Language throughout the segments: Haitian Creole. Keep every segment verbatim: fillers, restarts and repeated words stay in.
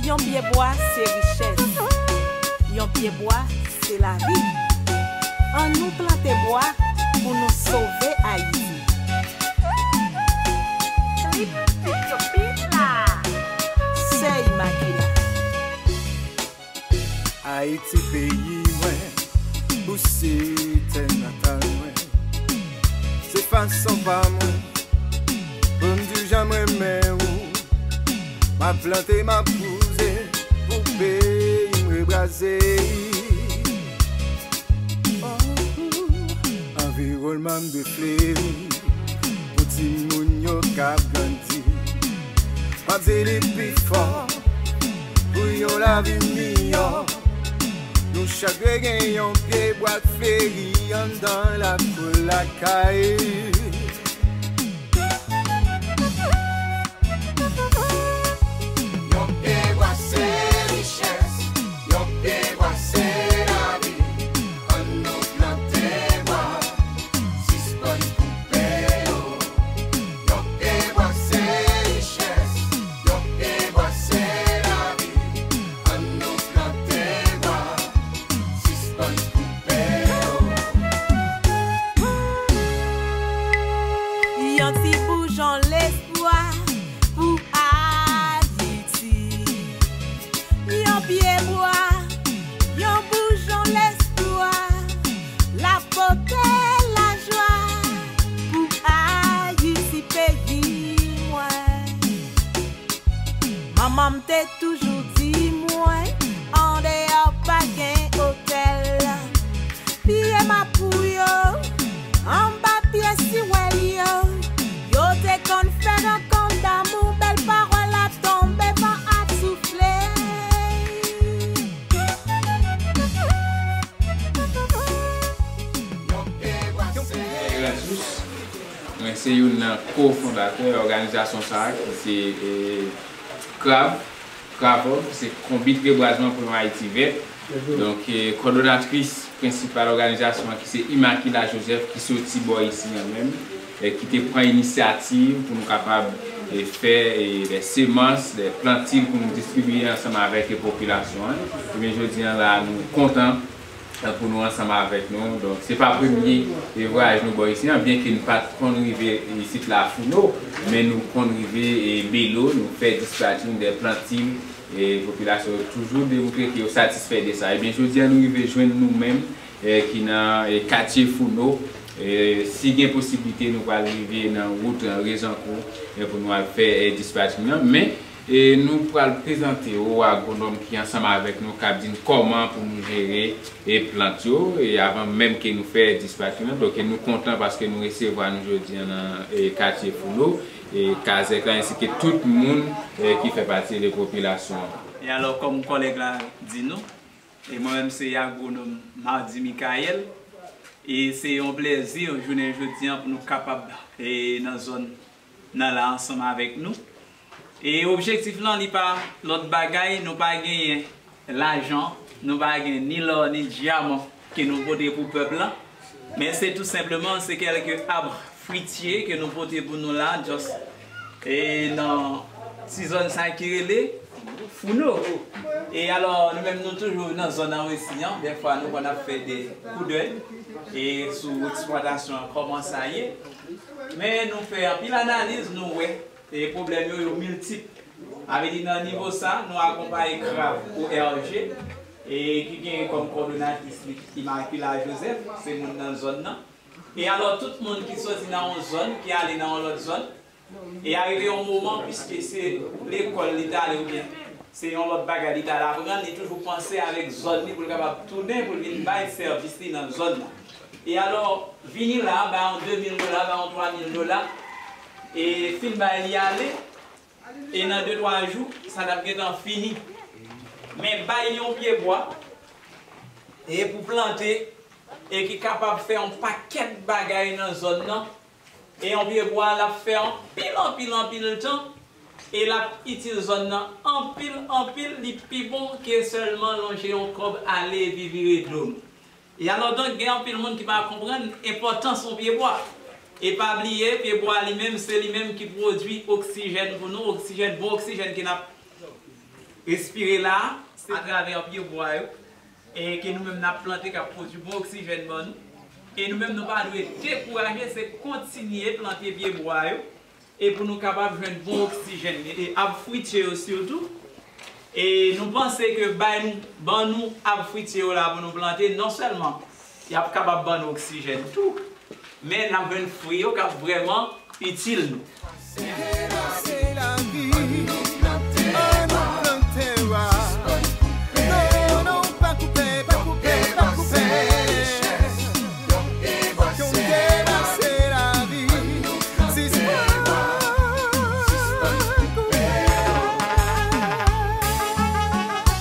Yon pye bwa se richès. Yon pye bwa se lavi. Ann nou plante bwa pou nou sove Ayiti. Klip Pit yo pit la. Sè Imakila. Ayiti peyi mwen, ou se tè natal mwen. Se fason pa mwen pou m di w jan m renmen ou. M ap plante, m ap wouze pou peyi m rebraze. Oh, anviwònman m dwe fleri pou timoun yo k ap grandi. M ap di li pi fò pou yon lavi miyò. Nou chak dwe gen yon pye bwa k fleri anndan lakou lakay. Yon pye bwa se richès, yon pye bwa se lavi. Ann nou plante bwa, sispann koupe yo. Yon pye bwa se richès, yon pye bwa se lavi. Ann nou plante bwa, sispann koupe yo. Yon ti boujon lespwa pou Ayiti. Yon pye bwa, yon boujon lespwa, lapote lajwa pou Ayiti peyi mwen. Manman m te toujou di mwen, andeyò pa gen otèl. Pye mapou yo, anba pye siwèl yo, yo te konn fè rankont damou, bèl pawòl ap tonbe, van ap soufle. Erasmus, mwen se youn nan kofondatè òganizasyon sa a ki se, e, CRAV, CRAVOG, se Konbit Rebwazman pou yon Ayiti Vèt. Donk, e, kòdonatris prensipal òganizasyon an ki se Imakila Joseph ki soti bò isi an menm, e, ki te pran inisyativ pou nou kapab, e, fè, e, de semans, de plantil pou nou distribiye ansanm avèk, e, popilasyon an. Ebyen, jodi an la, nou kontan pou nou ansanm avèk nou. Donk, se pa premye, e, vwayaj nou bò isi an, byenke n pa t konn rive isit la Founo, men nou konn rive, e, Belo, nou fè dispatching de plantil, e popilasyon yo toujou demontre ke yo satisfè de sa. Ebyen, jodi an, nou rive jwenn nou menm, e, ki nan, e, katye Founo. E, si gen posiblite, nou pral rive nan wout, e, Rezankou, e, pou nou al fè, e, dispatching nan. Men, E nou pral prezante w agwonòm ki ansanm avèk nou, k ap di n kòman pou nou jere, e, plant yo, e avan menm ke nou fè dispatching nan. Donk, e nou kontan paske nou resevwa nou jodi an nan, e, katye Founo, e, Kazèk la, ensi ke tout moun, e, ki fè pati de popilasyon an. E alò, kòm kòlèg la di nou, e mwen menm se agwonòm Mardy Michael, e se yon plèzi jounen jodi an pou nou kapab, e, nan zòn nan la ansanm avèk nou. E objektif lan, li pa lòt bagay, nou pa genyen lajan, nou pa gen ni lò ni dyaman ke nou pote pou pèp lan, men se tou senpleman, se kèlke ab fritye ke nou pote pou nou la, just, e nan ti zòn sa ki rele Founo. E alò, nou menm nou toujou nan zòn an osi, an, dèfwa nou konn ap fè de koudèy, e sou eksplwatasyon an, kòman sa ye. Men nou fè anpil analiz, nou wè, e pwoblèm yo, yo miltip. Sa vle di nan nivo sa, nou akonpaye CRAV O R G, e ki gen kòm kòdonatris li Imakila Joseph, se moun nan zòn nan. E alò, tout moun ki soti nan yon zòn, ki ale nan yon lòt zòn, e arive yon moman, piske se lekòl li t ale oubyen se yon lòt bagay li t al aprann, li toujou panse avèk zòn li pou l kapab tounen, pou l vin bay sèvis li nan zòn nan. E alò, vini la, bay yon de mil dola, bay yon twa mil dola, e fin bay li ale, e nan de twa jou, sa t ap gentan fini. Men bay yon pye bwa, e pou plante, e ki kapab fè yon pakèt bagay nan zòn nan, e yon pye bwa l ap fè anpil, anpil, anpil tan, e l ap itil zòn nan anpil, anpil, li pi bon ke sèlman lonje yon kòb ale epi vire do nou. E alò, donk, gen anpil moun ki pa konprann enpòtans yon pye bwa. E pa bliye, pye bwa li menm, se li menm ki pwodui oksijèn pou nou, oksijèn, bon oksijèn ke n ap Respire la, se atravè pyebwa yo, e ke nou menm n ap plante k ap pwodui bon oksijèn ban nou. E nou menm nou pa dwe dekouraje, se kontinye plante pyebwa yo, e pou nou kapab jwenn bon oksijèn, e ab fwitye yo sitou. E nou panse ke bay nou, ban nou ab fwitye yo la pou nou plante, non sèlman y ap kapab ban nou oksijèn tou, men n ap jwenn fwi yo k ap vrèman itil nou. Se lavi, ann plante wa. Non, non, pa koupe, pa koupe, pa koupe. Yon pyebwa se lavi, sispann koupe.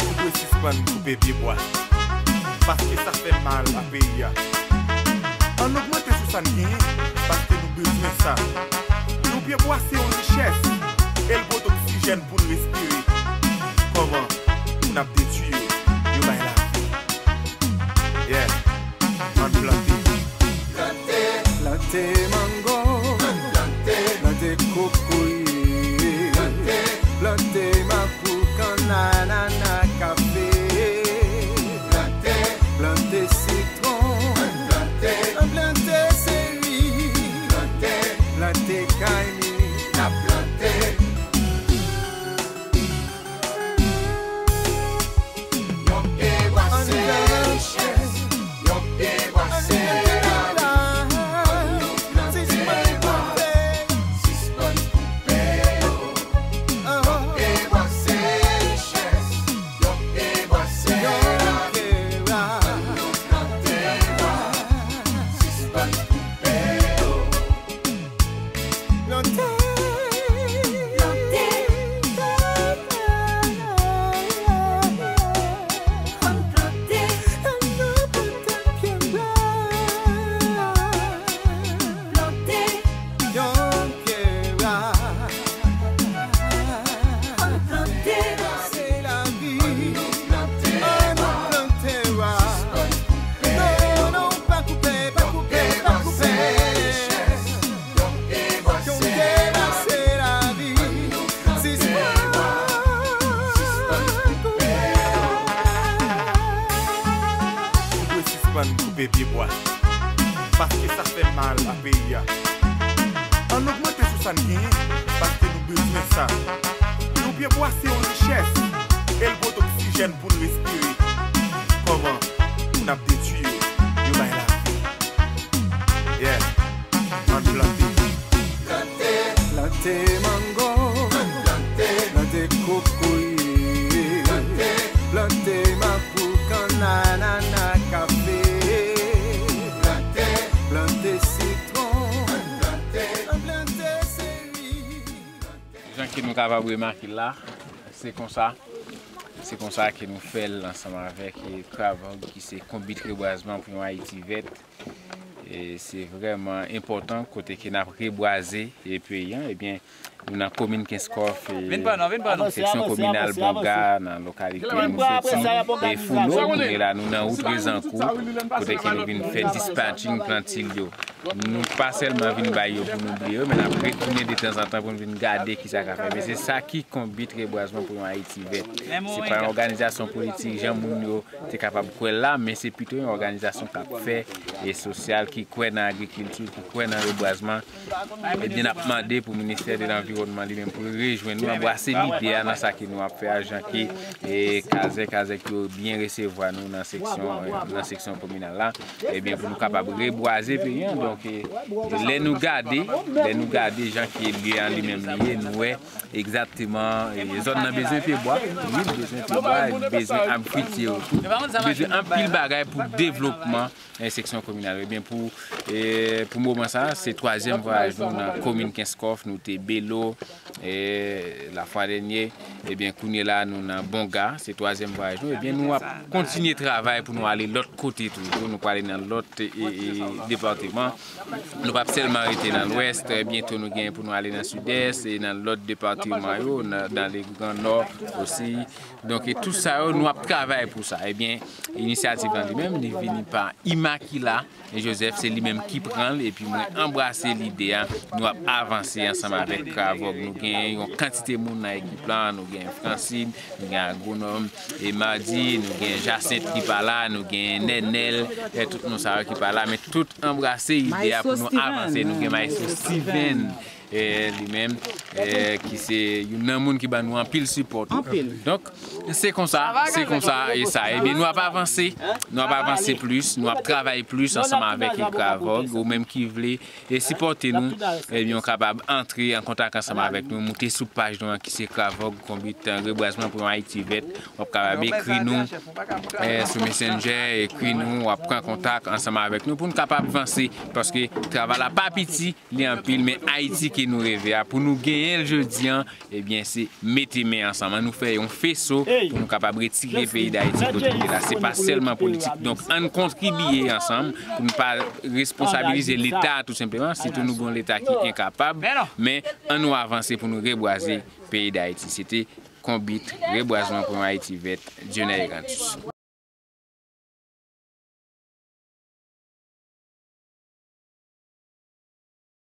Nou dwe sispann koupe pyebwa, paske sa fè mal a peyi a. Ann ogmante sou sa n genyen, paske nou bezwen sa. Yon pyebwa se yon richès, e l pote oksijèn pou n respire. Kòman? Moun ap detwi yo, yo bay lavi. Yeah. Ann plante. Plante mango, plante kokoye, plante mapou, kann, anana, kafe, plante sitwon, plante seri, plante kay mi, n ap plante. Yon pyebwa se richès, yon pyebwa se lavi. Ann plante, sispann koupe yo. Yon pyebwa se richès, yon pyebwa se lavi. Ann plante, sispann koupe yo. Plante. Plante. Ann plante. Ann plante pyebwa. Plante. Yon pyebwa. Ann plante. Se lavi. Ann plante wa. Non, non, pa koupe, pa koupe, pa koupe. Yon pyebwa se lavi. Sispann koupe. Nou dwe sispann koupe pyebwa, paske sa fè mal a peyi a. Ann ogmante sou sa n genyen, paske nou bezwen sa. Yon pyebwa se yon richès, e l pote oksijèn pou n respire. Kòman? Moun ap detwi yo, yo bay lavi. Yeah. Ann plante. Plante mango, plante kokoye, plante mapou, kann, anana, kafe, plante sitwon, plante seri. Jan ke nou kapab remake la, se konsa, se konsa ke nou fè l ansanm avèk, e, Travog, ki se konbit rebwazman pou yon Ayiti vèt. E se vrèman enpòtan kote ke n ap rebwaze, e, peyi a. Ebyen, nou nan komin Kenskòf, e, seksyon kominal Bonga, nan lokalite nou soti, e Founo, kounye la nou nan wout Rezankou, kote ke nou vin fè dispatching plant sil yo. Nou pa sèlman vin bay yo pou nou bliye yo, men n ap retounen detanzantan pou n vin gade kisa k ap fèt. Men se sa ki konbit rebwazman pou yon Ayiti vèt. Se pa yon òganizasyon politik, jan moun yo te kapab kwè l la, men se pito yon òganizasyon k ap fè e sosyal, ki kwè nan agrikilti, ki kwè nan rebwazman. Ebyen, n ap mande pou Ministè de Lanviwònman li menm pou l rejwenn nou, anbrase lide a nan sa ke nou ap fè a, jan ke, e, kazèk, kazèk yo byen resevwa nou nan seksyon, nan seksyon kominal la. Ebyen, pou nou kapab rebwaze peyi a. Donk, e, lè nou gade, lè nou gade jan ke lye a li menm li ye, nou wè egzakteman, e, zòn nan bezwen pyebwa, wi, li bezwen pyebwa, li bezwen ab fwitye yo tou. Li bezwen anpil bagay pou devlopman, e, seksyon kominal. Ebyen, pou, e, pou moman sa, se twazyèm vwayaj nou nan komin Kenskòf, nou te Belo, e, lafwa dènye, ebyen, kounye la, nou nan Bonga, se twazyèm vwayaj nou. Ebyen, nou ap kontinye travay pou nou ale lòt kote toujou, nou prale nan lòt, e, e, depatman. Nou p ap sèlman rete nan Lwès, trè byento nou gen pou nou ale nan Sidès, e nan lòt depatman yo, nan, dans le Grand Nord osi. Donk, e tout sa yo, nou ap travay pou sa. Ebyen, inisyativ lan li menm, li vini pa Imakila, Joseph, se li menm ki pran l, epi mwen anbrase lide a. Nou ap avanse ansanm avèk Kravòg. Nou gen yon kantite moun nan ekip la, nou gen Francine, nou gen Agwonòm, e Mardi, nou gen Jacinthe ki pa la, nou gen Nenel, e tout moun sa yo ki pa la, men tout anbrase ide a pou nou avanse. Nou gen Maestro Steven, e li menm, e ki se youn nan moun ki ban nou anpil sipò tou. Donk, se konsa, se konsa e sa. Ebyen, nou ap avanse, nou ap avanse plis, nou ap travay plis ansanm avèk Kravòg, ou menm ki vle e sipòte nou, ebyen, ou kapab antre an kontak ansanm avèk nou, moute sou paj nou an ki se Kravòg Konbit, e, Rebwazman pou yon Ayiti Vèt. W ap kapab ekri nou, e, sou Messenger, ekri nou, w ap pran kontak ansanm avèk nou pou nou kapab vanse, paske travay la pa piti, li anpil, men Ayiti ke nou reve a, pou nou genyen l jodi an, ebyen, se mete men ansanm. Ann nou fè yon feso pou nou kapab retire peyi Dayiti kote l ye la. Se pa sèlman politik. Donk, ann kontribye ansanm pou nou pa responsabilize Leta, tou senpleman, sitou nou gon Leta ki enkapab, men ann nou avanse pou nou rebwaze peyi Dayiti. Se te Konbit, Rebwazman pou yon Ayiti Vèt, Dieunay Erantus.